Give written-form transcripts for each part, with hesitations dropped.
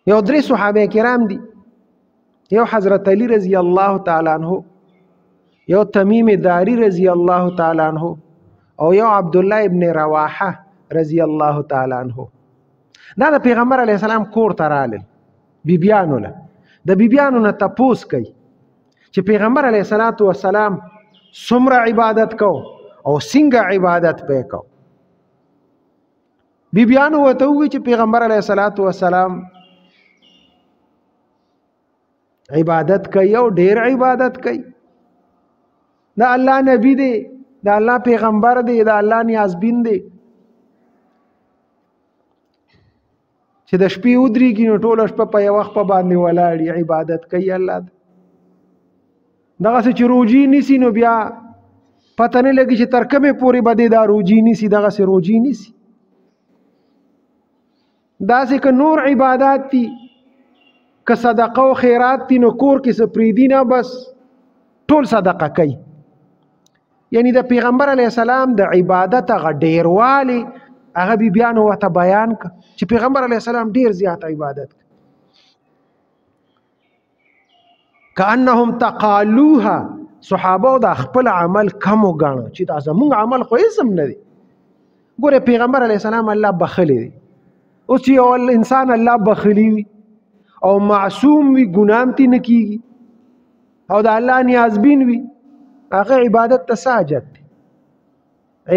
یو درې صحابه کرام دي، یو حضرت علی رضی الله تعالی عنہ، یو تمیم داری رضی الله تعالی عنہ، او یو عبد الله ابن رواحه رضی الله تعالی عنہ. دا د پیغمبر علیه السلام کور ته رالل، بیبیانو له د بیبیانو نه تپوس کوي چې پیغمبر علیه الصلاة والسلام څومره عبادت کو او څنګه عبادت پې کو. بیبیانو ورته وویل چې پیغمبر علیه الصلاة والسلام عبادت کوي او ډیر عبادت کوي، د الله نبی دی، د الله پیغمبر دی، د الله نیازبین دی، چې د شپې ودرېږي نو ټوله شپه په یوه خپه باندې ولاړ عبادت کوي الله دی. دغسې چې روژې نیسي نو بیا پته نه لګي چې تر کومې پورې به دی دا روژې نیسي، دغسې روژې نیسي. داسې که نور عبادات دي، که صدقه او خیرات دي، نو کور کې څه پرېږدي نه، بس ټول صدقه کوي. یعنی د پیغمبر علیه السلام د عبادت هغه ډېروالی هغه بیبیانو ورته بیان کړه چې پیغمبر علیه السلام ډېر زیات عبادت کړ. کأنهم تقالوها، صحابه دا خپل عمل کم وګاڼه چې دا زمونږ عمل خو هېڅ هم نه دی. ګوره پیغمبر علیه السلام الله بخښلی دی. اوس چې یو انسان الله بخښلی وي او معصوم وي، ګناه هم ترې نه کېږي او د الله نیازبین وي، هغه عبادت ته څه حاجت دی؟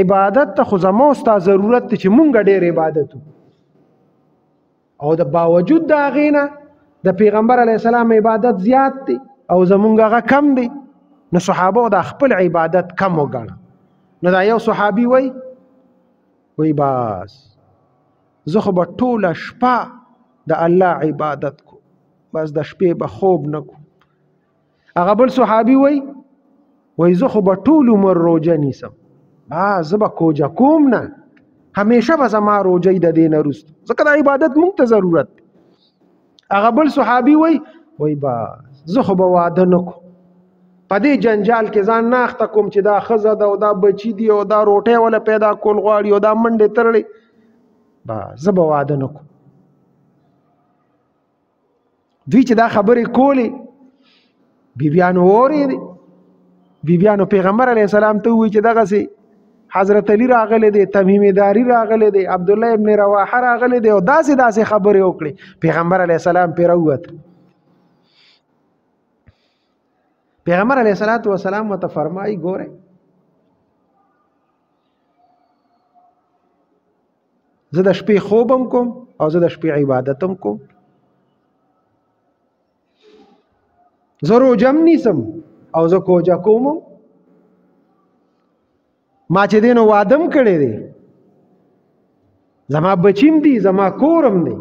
عبادت ته خو زما او ستا ضرورت دی چې مونږ ډېر عبادت وکړو. او د باوجود د هغې نه د پیغمبر علیه السلام عبادت زیات دی او زمونږ هغه کم دی، نو صحابه دا خپل عبادت کم وګڼه. نو دا یو صحابي وایي، وایي بس زه خو به ټوله شپه د الله عبادت کوم، بس د شپې به خوب نه کوم. هغه بل صحابي وایي، وایي زه خو به ټول عمر روژه نیسم، زه به کوجه کوم نه، همیشه به زما روژه د دې نه وروسته، ځکه د عبادت مونږ ته ضرورت دی. هغه بل صحابي وایي، وایي بس زه خو به واده نه کوم، په دې جنجال کې ځان نه اخته کوم چې دا ښځه ده او دا بچي دي او دا روټۍ وله پیدا کول غواړي او دا منډې ترړې، بس زه به واده نه کوم. دوی چې دا خبرې کولې بیبیانو واورېدې. بیبیانو پیغمبر علیه السلام ته وویل چې دغسې حضرت علی راغلی دی، تمیم داری راغلی دی، عبدالله ابن رواحه راغلی دی او داسې داسې خبرې وکړې. پیغمبر علیه السلام پرې راووت. پیغمبر علیه الصلاة والسلام ورته فرمایي، ګورئ زه د شپې خوب هم کوم او زه د شپې عبادت هم کوم، زه روژه هم نیسم او زه کوجه کوم، ما چې دی نو واده هم کړی دی، زما بچي هم دي، زما کور هم دی.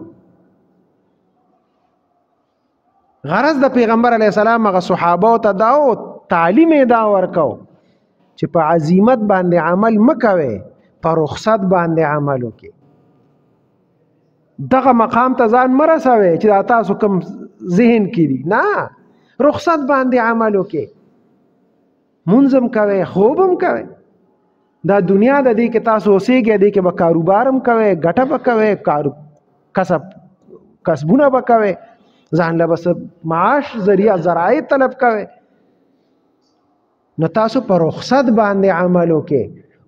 غرض د پیغمبر علیه السلام هغه صحابو ته دا و، تعلیم یې دا ورکاو چې په عزیمت باندې عمل مه کوئ، په رخصت باندې عمل وکړئ. دغه مقام ته ځان مه رسوئ چې دا تاسو کوم ذهن کې دي، نه، رخصت باندې عمل وکړئ، مونځ هم کوئ، خوب هم کوئ. دا دنیا د دې کې تاسو اوسېږئ، دې کې به کاروبار هم کوئ، ګټه به کوئ، کسب کسبونه به کوئ، ځان له به څه معاش ذریعه ذرایع طلب کوئ. نو تاسو په رخصت باندې عمل وکړئ.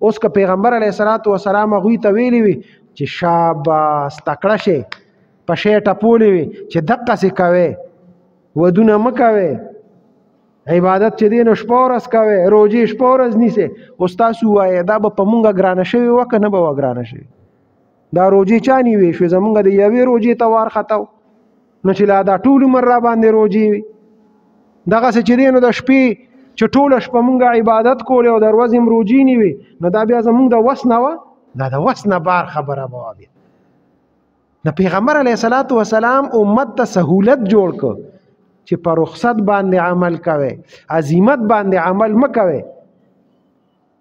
اوس که پیغمبر علیه الصلاة والسلام هغوی ته ویلي وي چې شاباس تکړه شئ، په شی ټپولې وي چې دقسې کوئ، ودونه مه کوئ، عبادت چې دی نو شپه ورځ کوئ، روژې شپه ورځ نیسئ، اوس تاسو ووایئ دا به په مونږ ګرانه شوې وه که نه به وه ګرانه شوې؟ دا روژې چا نیوې شوې؟ زمونږ د یوې روژې ته وارخطا و، نو چې لا دا ټول عمر را باندې روژې وي. دغسې چې دی نو د شپې چې ټوله شپه مونږ عبادت کولې او د ورځې هم روژې نیوې، نو دا بیا زمونږ د وس نه وه، دا د وس نه بار خبره به وه. بیا د پیغمبر علیه الصلاة والسلام امت ته سهولت جوړ کړ چې په رخصت باندې عمل کوي، عزیمت باندې عمل مه کوي.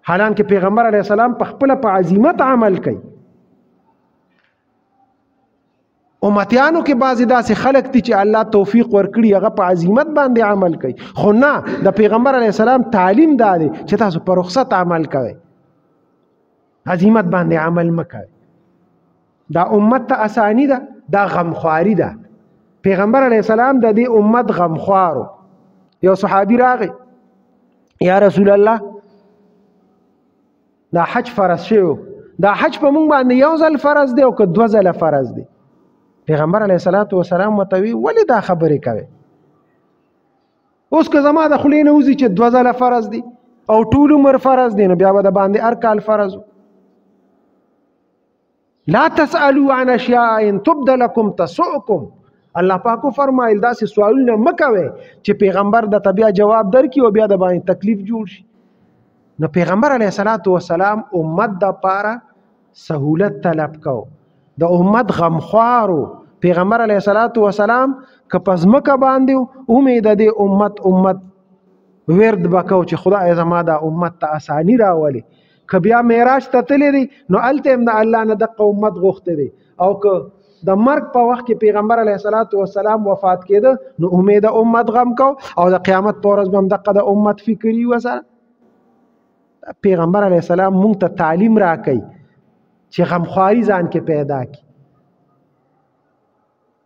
حالانکه پیغمبر علیه السلام په خپله په عزیمت عمل کوي. امتیانو کې بعضې داسې خلک دي چې الله توفیق ورکړي هغه په عزیمت باندې عمل کوي، خو نه، د پیغمبر علیه السلام تعلیم دا دی چې تاسو په رخصت عمل کوئ، عزیمت باندې عمل مه کوئ. دا امت ته اساني ده، دا غمخواري ده. پیغمبر علی السلام د دې امت غمخوارو. یو صحابي راغی، یا رسول الله دا حج فرض شو، دا حج په مونږ باندې یو ځل فرض دی او که دوه ځله فرض دی؟ پیغمبر علیه الصلاة والسلام ورته وی ولې دا خبرې کوې؟ اوس که زما د خولې نه وځي چې دوه ځله فرض دی او ټول عمر فرض دی، نو بیا به د باندې هر کال فرض. لا تسألوا عن اشیاء ان تبد لکم تسؤکم. الله پاک فرمایل داسې سوالونه مه کوئ چې پیغمبر د ته بیا جواب درکړي او بیا د باندې تکلیف جوړ شي. نو پیغمبر علیه الصلاة والسلام امت د پاره سهولت طلب کو، د امت غمخوارو. پیغمبر علیه الصلاة والسلام که په ځمکه باندې امید د دې امت ورد به کو چې خدای زما دا امت ته اساني راولي. که بیا معراج ته تللی دی نو هلته هم د الله نه دقه امت غوښتی دی، او که د مرګ په وخت کې پیغمبر علیه الصلاة والسلام وفات کېده نو امید امت غم کو، او د قیامت په ورځ به هم دقه د امت فکري وسره. پیغمبر علیه السلام مونږ ته تعلیم راکوي چې غمخواري ځان کې پیدا کړي.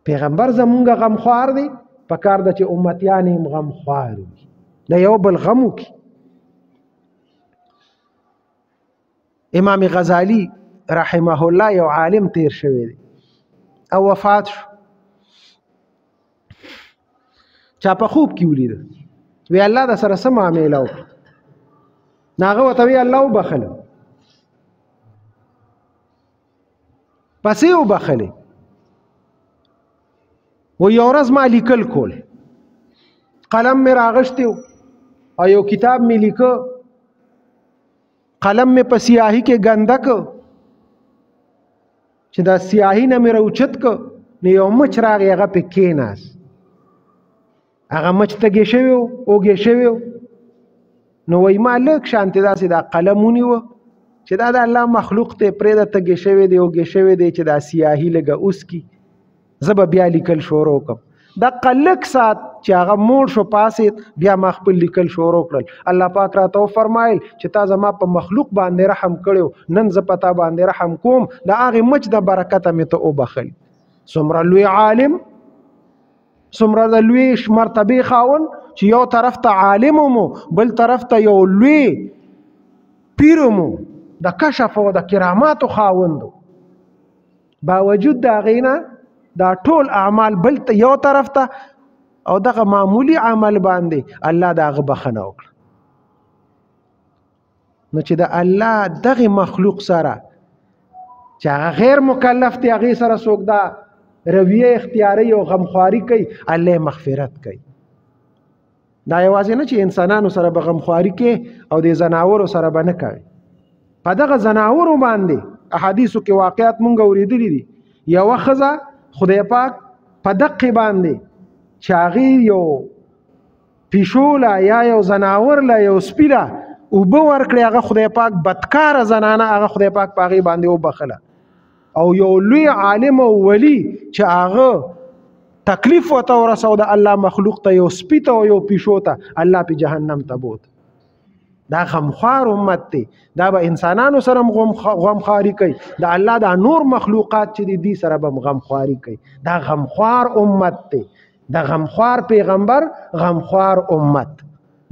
پیغمبر زمونږ غمخوار دی، پکار ده چې امتیان یې هم غمخوار وي، د یو بل غم وکړي. امام غزالی رحمه الله یو عالم تیر شوی دی او وفات شو. چا په خوب کې ولیده، وی الله د سره څه معامله وکړه؟ نو هغه ورته وی الله وبخښلم، پسې وبخښلې. و یو ورځ ما لیکل کول، قلم مې راغشتی او یو کتاب مې لیکه، قلم مې په سیاهي کې ګنده که، چې دا سیاهي نه مې راوچت که نو یو مچ راغی، هغه پې کېناست. هغه مچ تږی شوی و، اوږی شوی و. نو وایي ما لږ شانتې داسې دا قلم ونیوه چې دا د الله مخلوق دی، پرېږده تږی شوی دی، اوږی شوی دی، چې دا سیاهي لږه وڅکي، زه به بیا لیکل شروع کړم. دقه لږ ساعت چې هغه موړ شو پاڅېد، بیا ما خپل لیکل شروع کړل. الله پاک راته وفرمایل چې تا زما په مخلوق باندې رحم کړی، نن زه په تا باندې رحم کوم، د هغې مچ د برکته مې ته وبخښل. څومره لوی عالم، څومره د لوی مرتبې خاوند، چې یو طرف ته عالم مو، بل طرف ته یو لوی پیر مو، د کشف او د کراماتو خاوند. باوجود د هغې نه دا ټول اعمال بل ته یو طرف ته او دغه معمولی عمل باندې الله د هغه بخښنه وکړه. نو چې د الله دغه مخلوق سره چې هغه غیر مکلف دی، هغې سره څوک دا رویه اختیاري او غمخواري کوي، الله مغفرت کوي. دا یوازې نه چې انسانانو سره به غمخواري کوي او د ځناورو سره به نه کوي. په دغه ځناورو باندې احادیثو کې واقعات مونږ اورېدلي دي. یوه ښځه خدای پاک په دقې باندې چې هغې یو پیشو له یا یو ځناور له یو سپي له اوبه ورکړې، هغه خدای پاک بدکاره زنانه هغه خدای پاک په هغې باندې وبخښله. او یو لوی عالم او ولی چې هغه تکلیف ورته ورسو د الله مخلوق ته، یو سپي ته او یو پیشو ته، الله په جهنم ته بوت. دا غمخوار امت دی، دا به انسانانو سره هم غمخواري کوي، د الله دا نور مخلوقات چې دي دي سره به هم غمخواري کوي. دا غمخوار امت دی، د غمخوار پیغمبر غمخوار امت،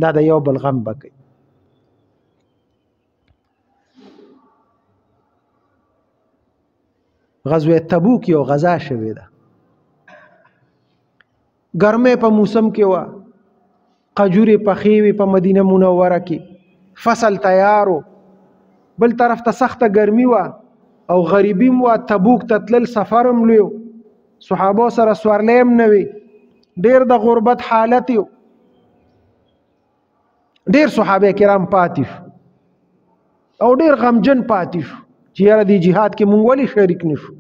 دا د یو بل غم به کوي. غزوه تبوک یو غزا شوې ده، ګرمۍ په موسم کې وه، قجورې پخې وې په مدینه منوره کې، فصل تیار و، بل طرف ته سخته ګرمي وه او غریبي هم وه، تبوک ته تلل سفر هم لوی و، صحابو سره سورلی هم نه وي، ډېر د غربت حالت یو، ډېر صحابه کرام پاتې شو او ډېر غمجن پاتې شو چې یاره دې جهاد کې مونږ ولې شریک نه شو.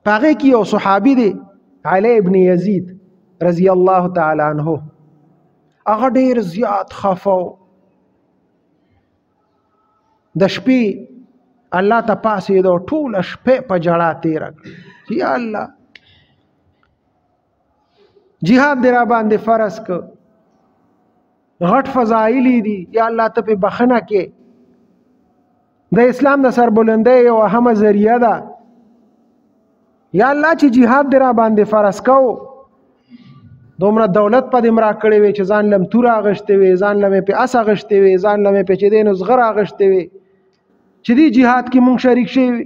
په هغې کې یو صحابي دی علی ابن یزید رضی الله تعالی عنه، هغه ډېر زیات خفه و، د شپې الله ته پاڅېده او ټوله شپه په ژړا تېره کړه چې یا الله جهاد دې را باندې فرض کړ، غټ فضایل دي، یا الله ته پې بخښنه کې، د اسلام د سربلندۍ یو اهمه ذریعه ده. یا الله چې جهاد دې را باندې فرض کو، دومره دولت په دې مرا کړی وي چې ځان لم توره اغشتې وي، ځان لمې په اس اغشتې وي، ځان لمې په چې دی نو زغره اغشتې وي، چې دې جهاد کې مونږ شریک شوي.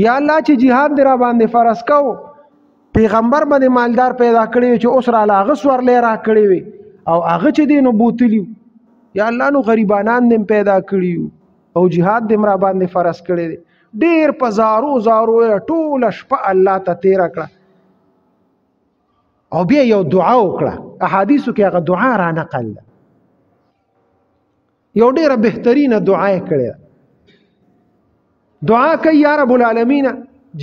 یا الله چې جهاد دې را باندې فرض کو، پیغمبر باندې مالدار پیدا کړی وي چې اوس را له هغه سورلی را کړی وي او هغه چې دی نو بوتلي. یا الله نو غریبانان دې پیدا کړي او جهاد دې را باندې فرض کړی دی. ډیر په زارو زارو ټوله شپه الله ته تېره کړه او بیا یو دعا وکړه. احادیثو کې هغه دعا را نقل ده، یو ډیره بهترینه دعا یې کړې ده. دعا کوي یا رب العالمین،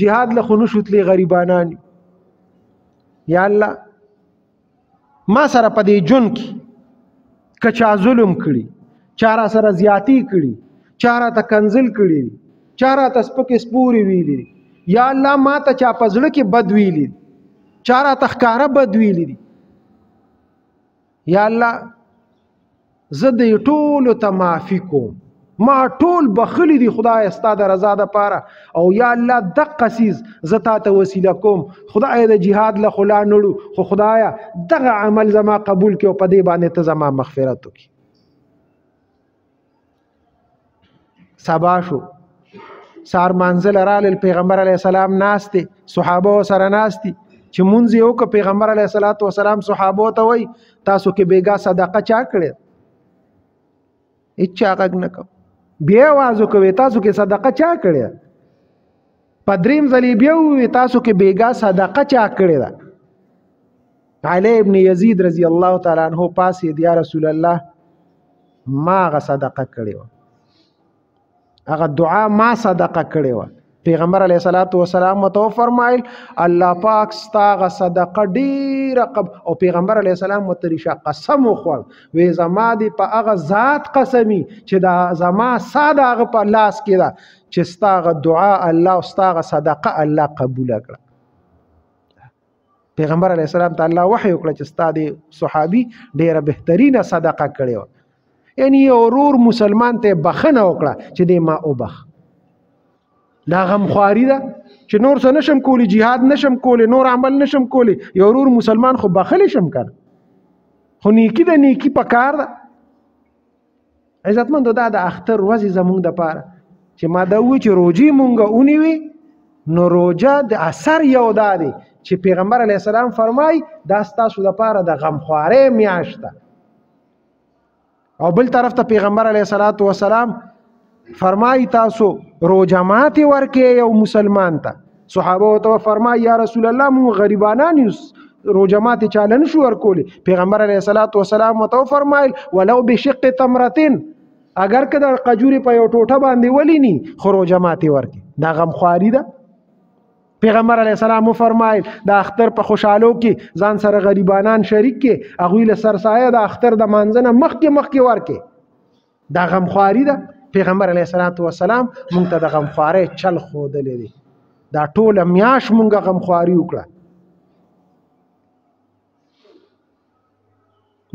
جهاد له خو نشو تللی، غریبانان یو، یا الله ما سره په دې ژوند کې که چا ظلم کړي، چا را سره زیاتی کړي، چا راته کنځل کړي، چا راته سپکې سپورې ویلي دي، یا الله ما ته چا په زړه کې بد ویلي دي، چا راته ښکاره بد ویلي دي، یا الله زه دې ټولو ته معافي کوم، ما ټول بخلي دي خدای ستا د رضا دپاره، او یا الله دقه څیز زه تا ته وسیله کوم، خدای د جهاد له خو لا نړو، خو خدایه دغه عمل زما قبول کړي او په دې باندې ته زما مغفرت وکړي. سبا شو، سار منزل رالل، پیغمبر علیه السلام ناست دی، صحابه سره ناست دي، چې مونځ یې وکړ، پیغمبر علیه الصلاة والسلام صحابو ته وایي تاسو کې بېګا صدقه چا کړې؟ هېچا غږ نه کوو. بیا اواز وکوي تاسو کې صدقه چا کړې؟ په دریم ځل یې بیا وویل تاسو کې بېګا صدقه چا کړې ده؟ علی ابن یزید رضی الله تعالی عنه پاڅېد، یا رسول الله ما هغه صدقه کړې وه، هغه دعا ما صدقه کړې وه. پیغمبر علیه الصلاة والسلام ورته وفرمایل الله پاک ستا هغه صدقه ډېره قب، او پیغمبر علیه السلام ورته ریښه قسم وخوړ، وی زما دې په هغه ذات قسمي چې دا زما ساه د هغه په لاس کې ده چې ستا هغه دعا الله او ستا هغه صدقه الله قبوله کړه. پیغمبر علیه السلام ته الله وحی وکړه چې ستا دې صحابي ډېره بهترینه صدقه کړې وه، یعنی یو ورور مسلمان ته بخښنه وکړه چې دې ما وبخ. دا غمخواري ده چې نور څه نشم کولی، جهاد نشم کولی، نور عمل نشم کولی، یو ورور مسلمان خو بخښلی شم که نه، خو نیکي ده، نیکي پکار ده. عزتمندو دا د اختر ورځې زمونږ دپاره چې ما دا وویل چې روژې مونږ ونیوې، نو روژه د اثر یو دا دی چې پیغمبر علیه السلام فرمایي دا ستاسو دپاره د غمخوارۍ میاشت ده. او بل طرف ته پیغمبر علیه الصلاة والسلام فرمایي تاسو روژه ماتې ورکې یو مسلمان ته. صحابه ورته فرمایي یا رسول الله موږ غریبانان یو، روژه ماتې چاله نشو ورکولی. پیغمبر علیه الصلاة والسلام ورته وفرمایل ولو بشق تمرتین، اگر که د قجورې په یو ټوټه باندې ولیني خو روژه ماتې ورکې. دا غمخواري ده. پیغمبر علیه السلام وفرمایل د اختر په خوشحالو کې ځان سره غریبانان شریک کې، هغوی له سرسایه د اختر د مانځه نه مخکې مخکې ورکې. دا غمخواري ده. پیغمبر علیه الصلاة والسلام مونږ ته د غمخوارۍ چل ښودلی دی. دا ټوله میاشت مونږ غمخواري وکړه.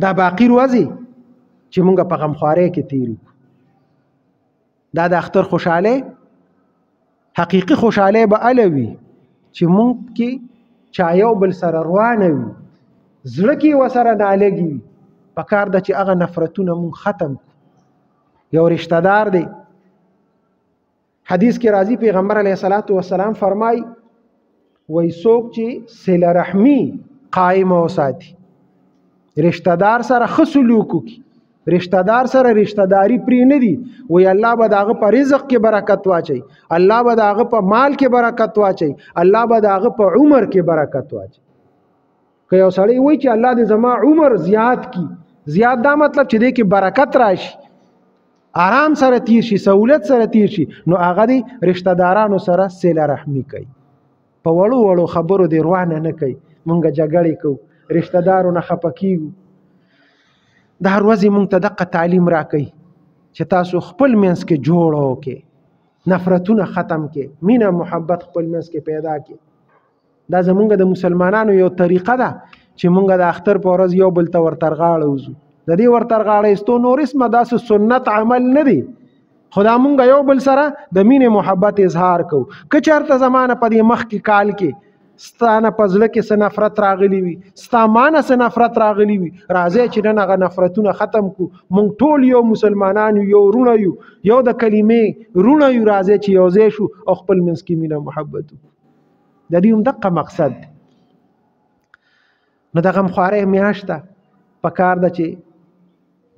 دا باقي ورځې چې مونږ په غمخوارۍ کې تېرو، دا د اختر خوشحالۍ، حقیقي خوشحالۍ به هله وي چې مونږ کې چا یو بل سره روانه وي، زړه کې ورسره نالګي وي. پکار ده چې هغه نفرتونه مونږ ختم کړو. یو رشتہ دار دی، حدیث کې راځي پیغمبر علیه الصلاة والسلام فرمای وای څوک چې صله رحمي قائمه وساتي، رشتہ دار سره ښه سلوک وکړي، رشتہ دار سره رشتہ داری پرې نه دي، وای الله به د هغه په رزق کې برکت واچوي، الله به د هغه په مال کې برکت واچوي، الله به د هغه په عمر کې برکت واچوي. که یو سړی وایي چې الله دې زما عمر زیات کړي، زیات دا مطلب چې دې کې برکت راشي، آرام سره تیر شي، سهولت سره تیر شي، نو هغه دې رشتہ دارانو سره صله رحمي کوي، په وړو وړو خبرو دې روانه نه کوي. مونږ جګړې کوو، رشتہ دارو نه خفه کیږو. دا ورځې مونږ ته دقه تعلیم راکوي چې تاسو خپل منځ کې جوړ وکړئ، نفرتونه ختم کړئ، مینه محبت خپل منځ کې پیدا کړئ. دا زمونږ د مسلمانانو یو طریقه ده چې مونږ د اختر په ورځ یو بل ته ورترغاړه وځو. د دې ورترغاړه ایستو نور اسمه داسې سنت عمل نه دی. خدا مونږ یو بل سره د مینې محبت اظهار کوو. که چېرته زمانه په دې مخکې کال کې ستا نه په زړه کې څه نفرت راغلی وي، ستا ما نه څه نفرت راغلی وي، راځئ چې نن هغه نفرتونه ختم کړو. مونږ ټول یو مسلمانان یو، یو وروڼه یو، یو د کلمې وروڼه یو. راځئ چې یو ځای شو او خپل منځ کې مینه محبت وکړو. د دې هم دقه مقصد دی. نو د غمخوارۍ میاشت ده، پکار ده چې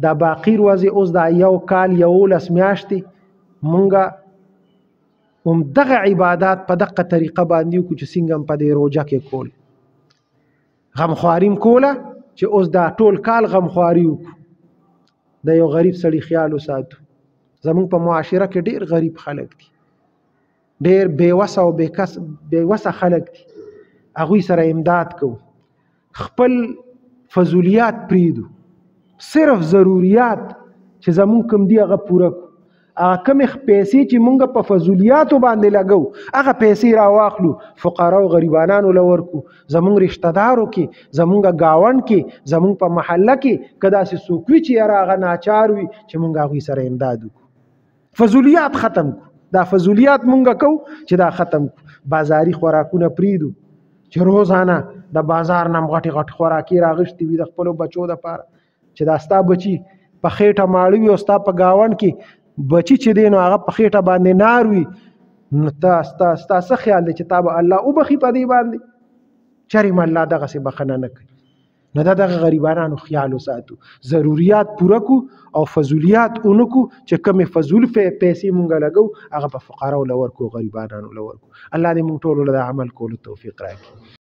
دا باقي ورځې اوس دا یو کال 11 میاشتې مونږه هم دغه عبادات په دقه طریقه باندې وکړو چې څنګه هم په دې روژه کې کول. غمخواري هم کوله چې اوس دا ټول کال غمخواري وکړو، د یو غریب سړي خیال وساتو. زمونږ په معاشره کې ډېر غریب خلک دي، ډېر بېوسه او بېوسه خلک دي. هغوی سره امداد کوو، خپل فضولیات پرېږدو، صرف ضروریات چې زمونږ کوم دي هغه پوره کړو. هغه کومې پیسې چې مونږ په فضولیاتو باندې لګو هغه پیسې راواخلو، فقراو او غریبانانو له ورکړو. زمونږ رشته دارو کې، زمونږ ګاونډ کې، زمونږ په محله کې که داسې څوک وي چې یاره هغه ناچار وي چې مونږ هغوی سره امداد وکړو. فضولیات ختم کړو. دا فضولیات مونږ کوو چې دا ختم کړو. بازاري خوراکونه پرېږدو چې روزانه د بازار نه هم غټې غټې خوراکې راغشتې وي د خپلو بچو دپاره، چې دا ستا بچي په خېټه ماړه وي او ستا په ګاونډ کې بچی چې دی نو هغه په خېټه باندې نار وي، نو تا ستا څه خیال دی چې تا به الله وبخښي په دې باندې؟ چېرې هم الله دغسې بخښنه نه کوي. نو دا دغه غریبانانو خیال وساتو، ضروریات پوره کړو او فضولیات ونه کړو چې کومې فضول پیسې مونږ لګو هغه په فقراو له ورکړو، غریبانانو له ورکړو. الله دې مونږ ټولو له د عمل کولو توفیق راکړي.